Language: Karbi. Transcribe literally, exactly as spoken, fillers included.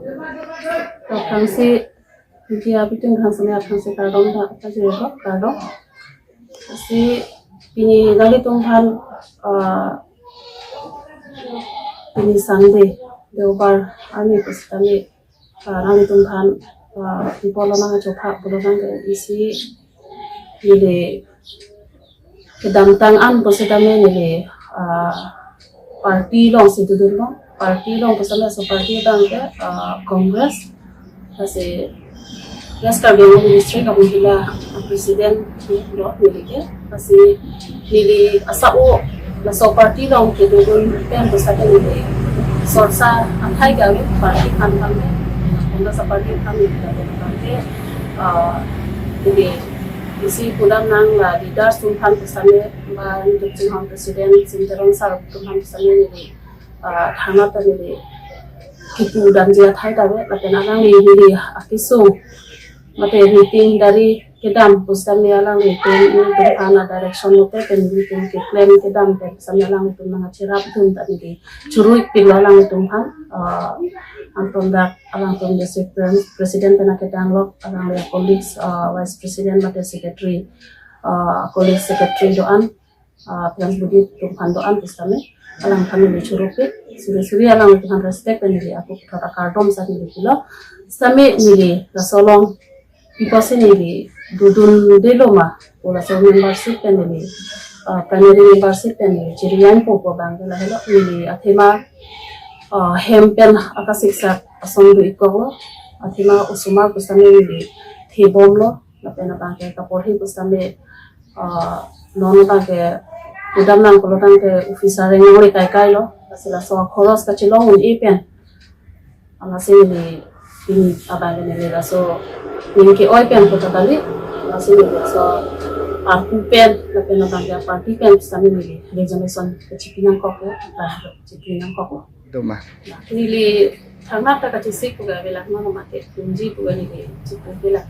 Aphrangsi, India biting aphrangsi, aphrangsi kardom ta, ta jero kardom. Si pini nanglitum aphan, ah, pini Sunday, Deobar arni pusitame, ah, nanglitum aphan, ah, people lo nangchopha pulo nang ke isi neli kedamtang an pusitame neli, ah, party alongsi dodunlo. Party along pusitame laso party abang ke, ah, Congress. Lasi West Karbi Anglong District a-Mahila President lo neli ke. Lasi neli asap-o laso party along kedodun pen pusitame neli sorsa athai ke ave party aphan aphan ke. Congress a-party aphan neli ke, ah, neli isi pudam nang la leaders atum aphan pusitame, ba Dukching Hon President Sing Teron sir atum aphan pusitame neli, ah, thangnat ta neli kipu damji athai ta ave, lapen alangli neli akesung mate meeting dari kedam pusitame alanglitum, nelitum aphan a-direction lote pen meeting keklem kedam pen pusitame alanglitum nangcherapdun ta neli choro-ik pilo alanglitum aphan, ah, anton dak alangtum district pres-, president pen akedang lok, alangli colleagues, ah, vice president mate secretary, ah, colleague secretary do-an, ah, Prince Budi atum aphan do-an pusitame alangphan neli choro-ik, suri suri alangtum aphan respect pen neli ako puthot akardom sa neli pilo. Sitame neli laso along pi apotsi neli dodundelo ma pu laso membership pen neli, ah, primary membership pen neli chiri-ikpo pu abang ke lahelo, neli athema, ah, hem pen akasiksak ason do-ikkoklo, athema osomar pusitame neli thebomlo, lapen abang ke kaporhi pusitame, ah, non abang ke pudam nang pulo tangte officer reng nangri kaikai lo, lasi laso akhoros kachelong un-e pen amatsi neli pini abang ke neli laso ning ke-oi pen puta kali, amatsi neli laso party pen lapen abang ke party pen pusitame neli resignation kachipi nangkoklo, ah, chipi nangkoklo. Doma. Neli thangnat ta kachesik pu ke ave, lak mano mate kunji pu ke neli chipu ke lak.